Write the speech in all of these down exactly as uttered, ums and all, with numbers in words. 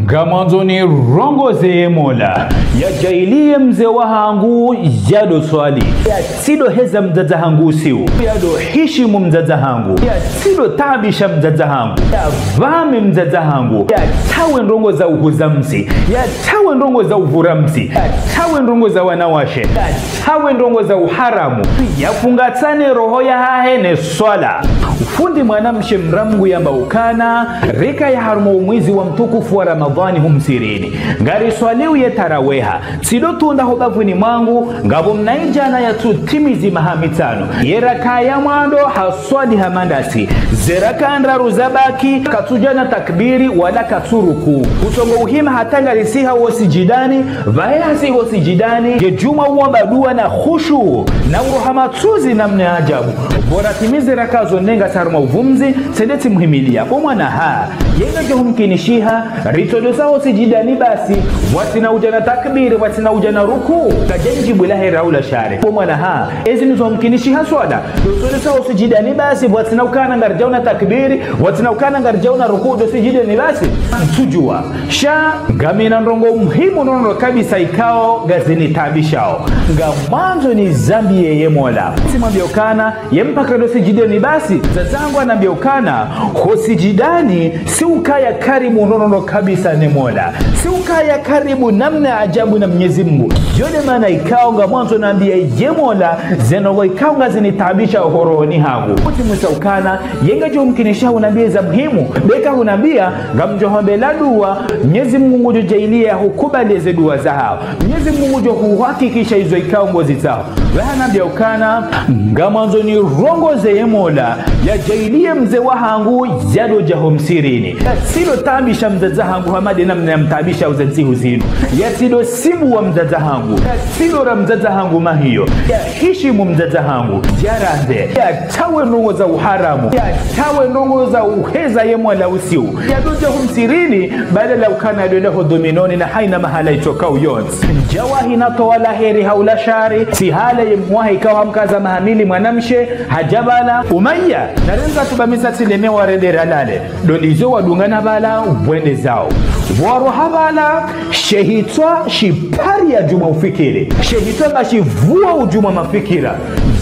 Ngamwandzo nirongoze ye Mola, yadjaaliye mze wahangu yadoswali, yatsidoheza mdzadze hangu usiu, yadohishimu mdzadze hangu, yatsidotaabisha mdzadze hangu, yavame mdzadze hangu, yatsawe ndrongo za uhuza msi, yatsawe ndrongo za uvura msi, yatsawe ndrongo za wanawashe, yatsawe ndrongo za uharamu, yafungatsane roho yahahe ne swala. Fundi mwanamshe mramgu yamba ukana, rika ya harumwa umwezi wa mtukufu wa Ramadhani humsirini. Ngariswaliu ye taraweha. Tsidotunda ho bavuni mwangu, ngapvo mnaidjana yatsutimizi maha mitsanu. Ye raka ya mwando haswali hama ndasi. Ze raka ndraru zabaki, katsudja na takbiri wala katsuruku. Utsongo uhima hata ngarisiha ho sijidani, pvahe hasihi ho sijidani, ye djumwa uomba dua na khushu, na uroha matsozi namna ya ajabu. Pvo ratimizi raka zo nne ngasi harumwa uvumzi, tsende tsimuhimilia. Bo mwana ha, ye ngadjo humkinishiha, ritsodosa ho sijidani basi, pvwatsina udja na takbiri, pvwatsina udja na ruku, kadjandjibu la hera ula shari. Bo mwana ha, ezi nizo humkinishiha swala, ritsodosa ho sijidani basi, pvwatsina ukana ngaridjao na takbiri, pvwatsina ukana ngaridjao na ruku, do sijidani basi. Ntsudjua. Sha, ngamina ndrongo muhimu nono kabisa ikao ngazinitaabishao. Ngamwandzo nizambiye ye Mola. Tsimwambia ukana, ye mpaka do sijidani basi, mdzadze hangu hanambia ukana, ho sijidani, si ukaya karibu nono kabisa ne Mola. Si ukaya karibu namna ya ajabu na Mnyezi Mungu. Yo nde maana ikao ngamwandzo nambiye ye Mola, ze ndrongo ikao ngazinitaabisha ho rohoni hangu. Kutsi mwisa ukana, ye ngadjo humkinisha hunambia za muhimu. Beka hunambia, ngamdjo hombela dua, Mnyezi Mungu ngudjo djaaliya hukubali ze dua zaho. Mnyezi Mungu ngudjo huhakikisha izo ikao ngozitsaho. Pvahe hanambia ukana, ngamwandzo nirongoze ye Mola, yadjaaliye mze wahangu yadodja ho msirini. Yatsidotaabisha mdzadze hangu hama nde namna yamtaabisha ho ze ntsihu zinu. Yatsidosibuwa mdzadze hangu. Yatsidora mdzadze hangu mahiyo. Yahishimu mdzadze hangu. Yarandze. Yatsawe ndrongo za uharamu. Yatsawe ndrongo za uheza ye Mola usiu. Yadodja ho msirini, badala ukana yadodja ho dominoni na haina mahala itsokao yontsi. Ndjawahi natowa la heri hau la shari, tsi hale ye mwahe ikao hamkaza maha mili mwanamshe, hadja pvala, Umayya, narendza tubamisa tsilemewa rende ralale. Do ndizo wadungana pvala, wende zao. Waroha pvala, she hitswa shipari ya djumwa ufikiri. She hitswa ngashivua udjumwa mafikira.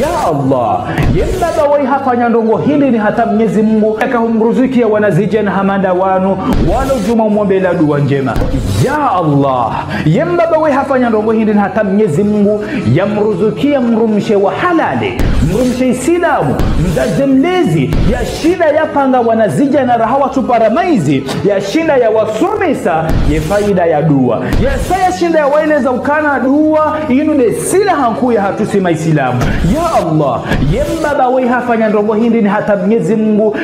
Ya Allah, ye mbaba woyi hafanya ndrongo hindri ni hata Mnyezi Mungu yakahumruzukia wanazidjana hama nda wanu, walo djumwa umwombela dua ndjema. Ya Allah, ye mbaba woyi hafanya ndrongo hindri ni hata Mnyezi Mungu yamruzukia mdrumshe wa halali, mdrumshe Isilamu, mdzadze mlezi, yashinda yapanga wanazidjana raha watsupara maizi, yashinda yawasomesa ye faida ya dua. Yasa yashinda yawaeleza ukana dua inu nde silaha nkuu yahatru si Maisilamu. Ya Allah, ye mbaba woyi hafanya ndrongo hindri ni hata Mnyezi Mungu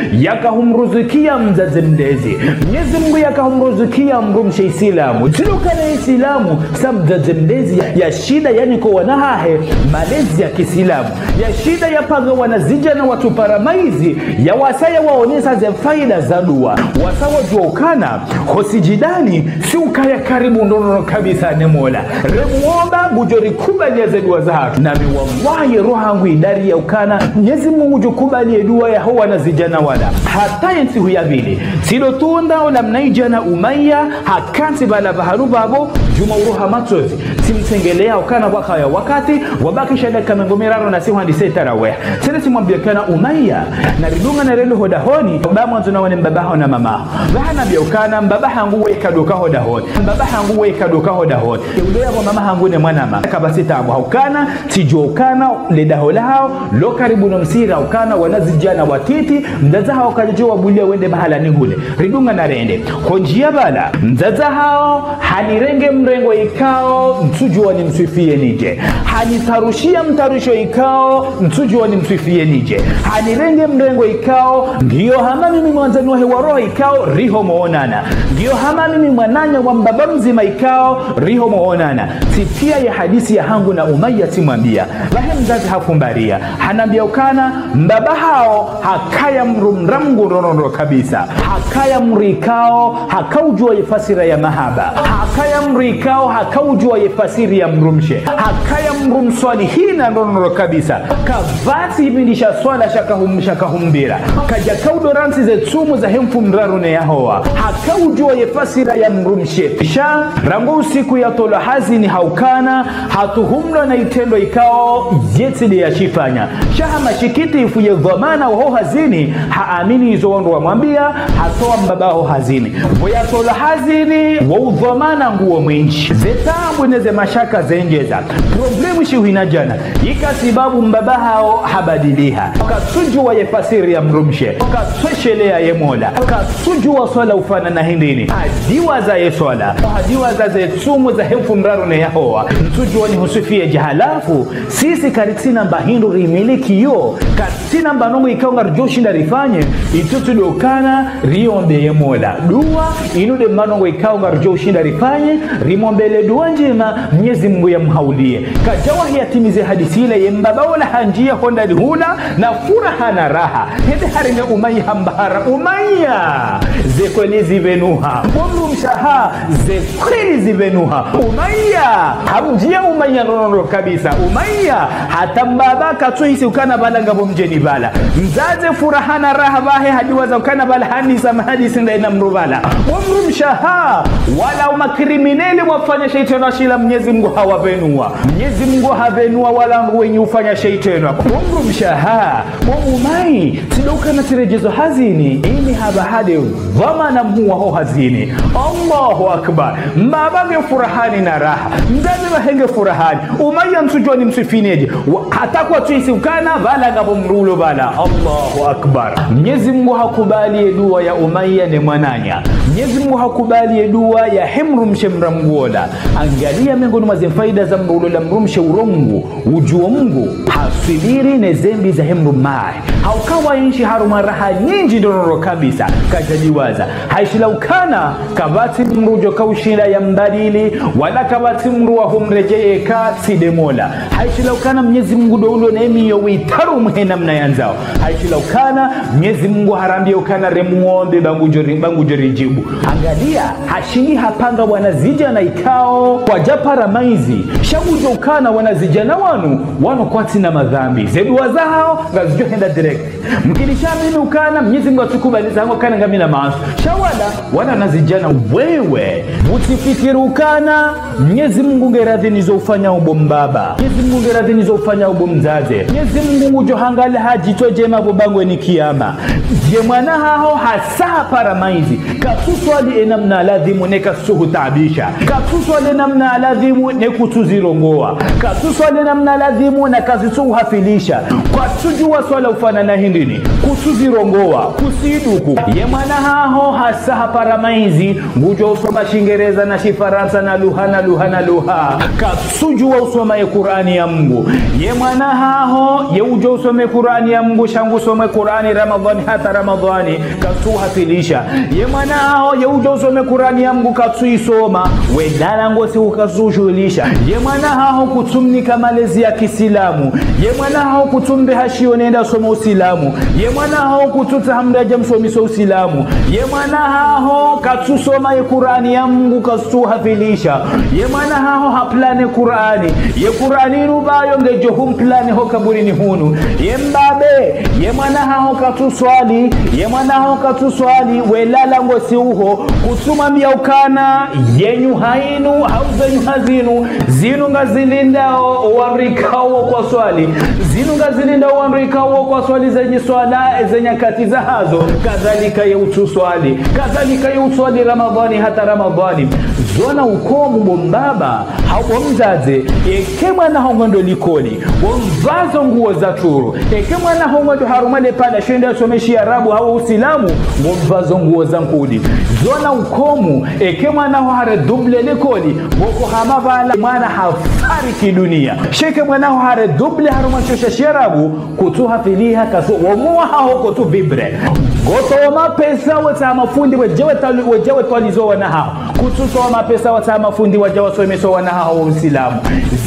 yakahumruzukia mdzadze mlezi. Mnyezi Mungu yakahumruzukia mdrumshe Isilamu. Tsi ukana Isilamu, sa mdzadze mlezi ya, yashinda yanike wana hahe malezi ya Kisilamu. Yashinda yapanga wanazidjana watsupara maizi, yawasa yawaonesa ze faida za dua. Wasa wadjua ukana, ho sijidani, si ukaya karibu nono kabisa ne Mola. Remuomba ngudjo rikubaliya ze dua zahatru. Nami wallahi roho yangu idari ya ukana, Mnyezi Mungu ngudjo kubali ye dua yaho wanazidjana wala. Hata ye ntsihu ya pvili. Tsidotunda ola mnaidjana Umayya, hakantsi pvala pvahanu pvapvo, djumwa uroha matsozi. Tsimtsengelea ukana pvwakaya wakati, wabakisha dakika mengo miraru nasi hwandise taraweha. Tsena tsimwambia ukana Umayya, naridungane rende ho dahoni, ba mwandzo naone mbaba haho na mama haho. Pvahanambia ukana, mbaba hangu weka doka ho dahoni. Mbaba hangu weka doka ho dahoni. Ye ulo yapvo mama hangu ne mwanama. Kapvatsi taabu ha ukana, tsidjua ukana, le daho lahawo, lo karibu no msihiri ha ukana, wanazidjana watiti, mdzadze hawo kadjadjo wabulia wende mahala ni hule. Ridungana rende. Ho ndzia pvala, mdzadze hawo, hanirenge mrengo ikao, ntsudjua nimswifiye nidje. Hanitarushia mtarusho ikao, ntsudjua nimswifiye nidje. Hanirenge mrengo ikao, ngiyo hama mimi mwandzani wahe wa roho ikao, riho muonana. Ngiyo hama mimi mwananya wa mbaba mdzima ikao, riho muonana. Tsipvia ye hadisi yahangu na Umayya tsimwambia. Pvahe mdzadze hafumbaria. Hanambia ukana, mbaba hawo, hakaya mdru mramgu nono kabisa. Hakaya mdru ikao, hakaudjua ye fasira ya mahaba. Haka Kaya mdru ikao hakaudjuwa ye fasiri ya mdrumshe. Hakaya mdru mswalihina ndrondro kabisa. Kapvatsi ipvindri sha swala shakahum-, shakahumbira. Kajakaudo rantsi ze tsumu zahe mfumoraru ne yahowa. Hakaudjuwa ye fasira ya mdrumshe. Sha, rangu usiku yatolwa hazini haukana, hatuhumlwa na itrendwa ikao, yetsi nde yashifanya. Sha ha masikitifu ye dhwamana waho hazini, haamini izo wandru wamwambia, hatowa mbaba ho hazini. Pvo yatolwa hazini, wo udhwamana nguwo mwindji. Ze taabu ne ze mashaka zendjeza. Problemu shihwina djana. Ika sababu mbaba hawo habadiliha. Katsudjuwa ye fasiri ya mdrumshe. Katsushelea ye mola. Katsudjuwa swala ufanana hindrini. Hadiwaza ye swala. Hadiwaza ze tsumu zahe mfumoraru ne yahowa. Ntsudjuwa nihuswifiyedje halafu. Sisi karitsina mba hindru rimilikiyo. Ka tsina mba ndrongo ikao ngaridjo ushinda rifanye, itsutsu ndo ukana riombe ye mola. Dua, inu nde mba ndrongo ikao ngaridjo ushinda rifanye, rimombele dua ndjema, Mnyezi Mungu yamhaulie. Kadjawahi yatimize hadisi ile ye mbaba ola handjiya hondani hula, na furaha na raha. Hende harenge Umaiya hamba hara, Umaiya! Ze kweli zipvenuha. Bo mdrumshe ha, ze kweli zipvenuha. Umaiya! Hamdjiya Umaiya ndrondro kabisa. Umaiya! Hata mbaba katsuhisi ukana pvala ngapvo mdjeni pvala. Mdzadze furaha na raha pvahe hadiwaza ukana pvala hanisa mahadisi ndayi na mdru pvala. Bo mdrumshe ha, wala umakrimineli wafanya she itrendwa shila Mnyezi Mungu hawapvenua. Mnyezi Mungu hapvenua wala ngwenyi ufanya she itrendwa. Bo mdrumshe ha, bo Umaiya, tsi ndo ukana tsiredjezwa hazini, ini hapvaha nde dhwamana mhuu waho hazini. Allahu Akbar. Mbaba nge furahani na raha. Mdzadze pvahe nge furahani. Umaiya ntsudjuwa nimswifinedje. Wa-, hata kwatsuhisi ukana, pvala ngapvo mdru ulo pvala. Allahu Akbar. Mnyezi Mungu hakubali ye dua ya Umaiya ne mwananya. Mnyezi Mungu hakubali ye dua yahe mdrumshe mdra Mungu ola. Angaliya mengoni mwa ze faida za mdru ulo la mdrumshe urongo. Udjuwo Mungu, haswibiri ne zembi zahe mdru mme. Hauka waenshi harumwa raha nyindji ndrondro kabisa, kadjadiwaza. Haishila ukana, kapvatsi mdru udjo kaushinda yambadili, wala kapvatsi mdru wa humredjeye ka tsi nde mola. Haishila ukana Mnyezi Mungu ndo ulo ne miyo witaru mhe namna yandzao. Haishila ukana, Mnyezi Mungu harambia ukana remuombe ba ngudjo ri-, ba ngudjo ridjibu. Angaliya, hashindi hapanga wanazidjana ikao kwadjapara maizi. Sha ngudjo ukana wanazidjana wanu, wanu kwatsina madhambi. Ze dua zahawo, ngazidjo henda direct. Mkinisha mimi ukana, Mnyezi Mungu atsukubali zangu ukana ngamina maanswi. Sha wala, wana wanazidjana wewe. Utsifikiri ukana, Mnyezi Mungu nge radhi nizo ufanya bo mbaba. Mnyezi Mungu nge radhi nizo ufanya bo mdzadze. Mnyezi Mungu ngudjo hangalia ha dzitso djema bo bangweni kiyama. Ye mwana haho hasa hapara maizi. Katsuswali ye namna ladhimu ne katsusuhutaabisha. Katsuswali ye namna ladhimu ne kutsuzirongoa. Katsuswali ye namna ladhimu na kazitsuhuhafilisha. Kwatsudjuwa swala ufanana hindrini. Kutsuzirongoa. Kutsiduku. Ye mwana haho hasa hapara maizi. Ngudjo usoma Shingereza na Shifarantsa na lugha na lugha na lugha. Katsudjuwa usoma ye Kur'ani ya Mungu. Ye mwana haho, ye udjo usome Kur'ani ya Mungu, sha ngu usome Kur'ani Ramadhani hata Ramadhani, katsuhuhafilisha. Ye mwana haho, ye udjo usome Kur'ani ya Mungu, katsuisoma. We lala ngosihu katsuhushughulisha. Ye mwana haho, kutsumnika malezi ya kisilamu. Ye mwana haho, kutsumbe hashiyo nenda soma usilamu. Ye mwana haho, kutsutsaha mdru adje amsomise usilamu. Ye mwana haho, katsusoma ye Kur'ani ya Mungu, katsuhuhafilisha. Ye mwana haho haplane Kur'ani. Ye Kur'ani inu pvayo ngedjo humplane ho kaburini hunu. Ye mbabe, ye mwana haho katsuswali. Ye mwana haho katsuswali. We lala ngosihu ho. Kutsumwambia ukana, ye nyuha inu, hau ze nyuha zinu. Zinu ngazilindao wandru ikao kwaswali. Zinu ngazilindao wandru ikao kwaswali ze nyiswala, ze nyakati zahazo. Kadhalika ye utsuswali. Kadhalika ye utswali Ramadhani hata Ramadhani. Zona ukomu bo mbaba, hau bo mdzadze, eke mwana haho ngwendo likoli, ngomvazo nguo za tsuru. Eke mwana haho ngwendo harumwa le pala, shende asome Shiarabu hau Usilamu, ngomvazo nguo za nkudi. Zona ukomu, eke mwana haho haredouble likoli, boko hama pvala, mwana hafariki dunia. Sha eke mwana haho haredouble harumwa shosha Shiarabu, kutsuhafiliha kaso, wo moyo haho kutsu vibre. Ngotowa mapesa wetsaha mafundi, wedje wetwali-, wedje wetwalizo wana haho. Kutsutowa mapesa watsaha mafundi wadje wasomese wana haho wa Usilamu.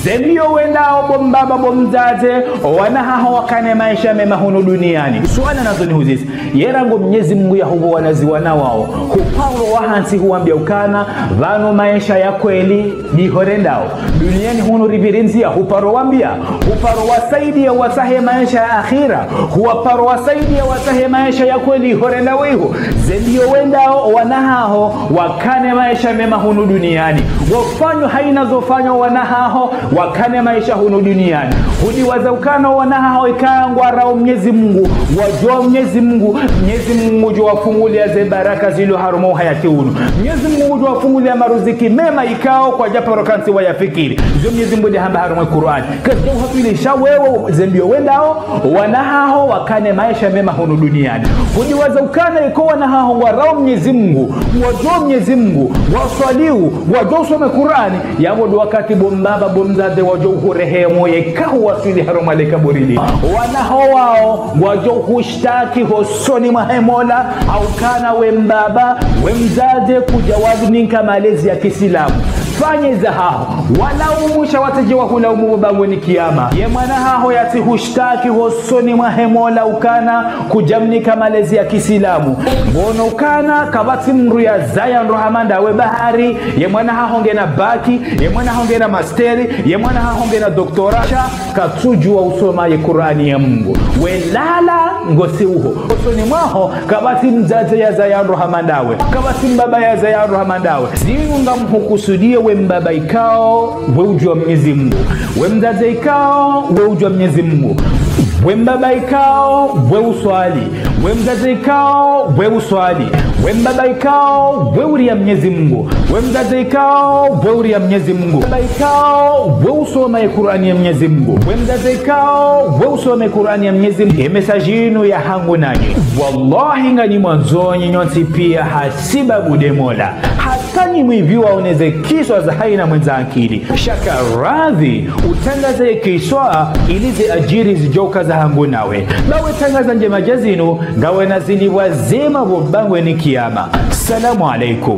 Ze mbio wendao bo mbaba bo mdzadze, wana haho wakane maesha mema hunu duniani. Suala nazo nihuzise. Ye rangu Mnyezi Mungu yahubo wanazi wana wao, huparo wahantsi huwambia ukana, pvanu maesha ya kweli, ndiho rendao. Duniani hunu ripviri ndzia, huparo wambia, huparo wasaidia watsahe maesha ya akhira, huparo wasaidia watsahe maesha ya kweli, iho rendao iho. Ze mbio wendao, wana haho, wakane maesha mema hunu duniani. Wafanyo haina zofanyo wana haho, wakane maesha hunu duniani. Hudiwaza ukana wana haho ikao ngwarao Mnyezi Mungu, ngwadjuao Mnyezi Mungu, Mnyezi Mungu ngudjo wafungulia ze baraka zilo harumwa uhayati unu. Mnyezi Mungu ngudjo wafungulia maruziki mema ikao kwadjaparo kantsi wayafikiri. Zo Mnyezi Mungu ndehamba harumwa Kur'ani. Kazidja uhafilisha wewe ze mbio wendao, wana haho wakane maesha mema hunu duniani. Hudiwaza ukana iko wana haho ngwarao Mnyezi Mungu, ngwadjuao Mnyezi Mungu, ngwaswaliu, ngwadjuao usome Kur'ani, yapvo ndo wakati bo mbaba bo mdzadze wadjo uhurehemu yeka huwaswili harumwa le kaburi li. Wana haho wao ngwadjo uhushtaki hosoni mwahe Mola, ha ukana we mbaba, we mdzadze kudja wanika malezi ya Kisilamu. Fanye za haho, walaumu sha watsedje wahulaumu bo bangweni kiyama. Ye mwana haho yatsi hushtaki hosoni mwahe Mola ukana kudjamnika malezi ya Kisilamu. Ngono ukana kapvatsi mdru yazaya ndro hama ndawe bahari, ye mwana haho ngena baki, ye mwana haho ngena masteri, ye mwana haho ngena doktora, sha katsudjuwa usoma ye Kur'ani ya Mungu. We lala ngosi uho. Hosoni mwaho, kapvatsi mdzadze yazaya ndro hama ndawe. Kapvatsi mbaba yazaya ndro hama ndawe. Zinu ngamhukusudio we mbaba ikao, we udjua Mnyezi Mungu. We mdzadze ikao, we udjua Mnyezi Mungu. We mbaba ikao, we uswali. We mdzadze ikao, we uswali. We mbaba ikao, we uria Mnyezi Mungu. We mdzadze ikao, we uria Mnyezi Mungu. Mbaba ikao, we usoma ye Kur'ani ya Mnyezi Mungu. We mdzadze ikao, we usoma ye Kur'ani ya Mnyezi Mungu. Ye message inu ya hangu nanyi. Wallahi nganimwandzonyi nyontsi pia hasibabu nde Mola. Hata nyi mwivio waoneze kiswa za haina mwendza akili. Sha karadhi, utangaze ye kiswa ili ze adjiri zidjoka za hangu nawe. Bawe tangaza ndjema dja zinu, ngawe na zilipvwa zema bo bangweni kiyama. Salamu alaikum.